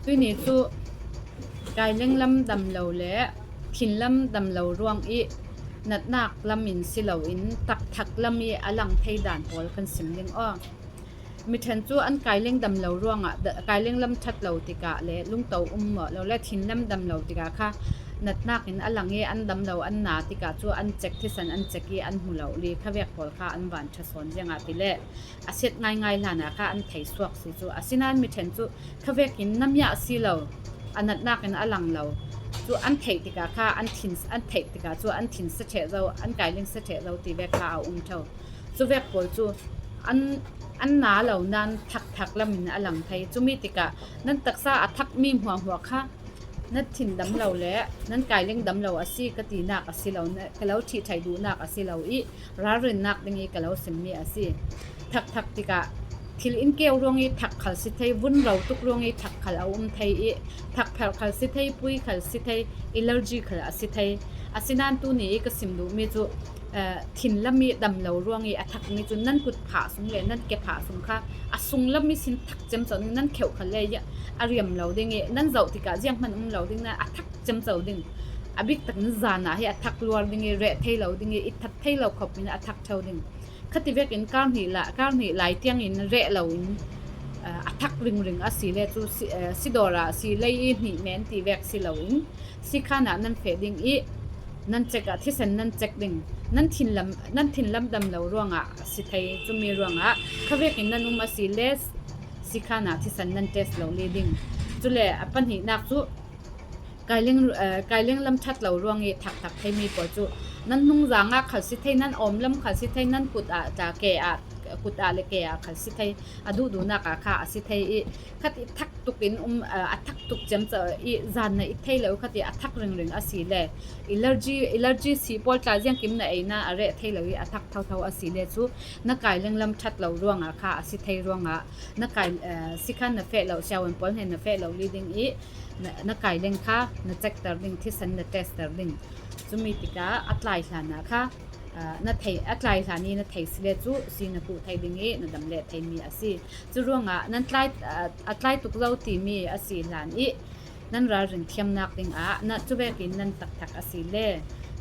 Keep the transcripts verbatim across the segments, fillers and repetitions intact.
Tuni cu kaileng lam dam lo le thin lam dam lo ruang i natnak lam in si loin takthak lam i a lang thei dan pawl kan sim ding aw. Mi ṭhen cu an kaileng dam lo ruangah, da-, kaileng lam ṭhat lo tikah le lungto um maw lo le thin lam dam lo tikah kha natnak in a lang i an dam lo an na tikah cu an cek, thisen an cek i an hmu lo li khavek pawl kha an van ṭha sawn ziangah ti le a siat ngaingai hlanah kha an thei suak si cu. Asinain mi ṭhen cu khavekin na miah si lo, a natnak in a lang lo cu an theih tikah kha an thin, an theih tikah cu an thin sa ṭheh zo, an kaileng sa ṭheh zo ti vek kha a um ṭho. Cu vek pawl cu an, an na lo nain thakthak lam in a lang thei. Cumi tikah nan taksa a thakmi hmuahhmuah kha nan thin dam lo le nan kaileng dam lo a si ka tinak a si lo, na, ka lo ṭhihṭhai duhnak a si lo i ralrinnak ding i ka lo simmi a si. Thakthak tikah thil in keu ruang i thak khal si thei, vun ro tuk ruang i thak khal a um thei i thak pherh khal si thei, pui khal si thei, allergy khal a si thei. Asinain tuni i ka sim duhmi cu, eh, thin lam i dam lo ruang i a thakmi cu nan kut phah sung le nan ke phah sung kha a sung lam i sin thak ciamco ding, nan kheuh khal le a riam lo ding i nan zoh tikah zianghman um lo ding, nan a thak ciamco ding. A bik tak nan zan ah hi a thak luar ding i reh thei lo ding i i that thei lo khop in a thak ṭheu ding. Khati vekin kar hnih la, kar hnih lai tiangin reh lo in, eh, a thak ringring a si le cu si, eh, sidawr ah si lei i hnih men ti vek si loin sikhan ah nan feh ding i nan cek ah thisen nan cek ding. Nan thin lam, nan thin lam dam lo ruangah a si thei, cumi ruangah khavekin nan um a si le sikhan ah thisen nan test lo li ding. Cule a pahnihnak cu kaileng, eh, kaileng lam ṭhat lo ruang i thakthak theimi pawl cu nan hnungzang ah khal si thei, nan awm lam khal si thei, nan kut ah tla ke ah, kut ah le ke ah khal si thei, a duhduhnak ah kha a si thei i khat i thak tuk in um, eh, a thak tuk ciamco i zan na i thei lo, khat i a thak ringring a si le allergy, allergy si pawl tla ziangkim na ei nain a reh thei lo i a thak thotho a si le cu na kaileng lam ṭhat lo ruangah kha a si thei ruangah na kai, eh, sikhan na feh lo, siavuan pawl hnen na feh lo li ding i na, na kaileng kha na cekter ding, thisen na tester ding. Cumi tikah a tlai hlanah kha, ah, na thei, a tlai hlan i na thei si le cu si na hmuh thei ding i na dam leh theimi a si. Cu ruangah nan tlai, ah, a tlai tuk zo timi a si hlan i nan ralrin thiamnak dingah na cuvekin nan takthak a si le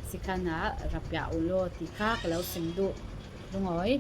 sikhan ah ra piah u law ti kha ka lo sim duh. Lungawi.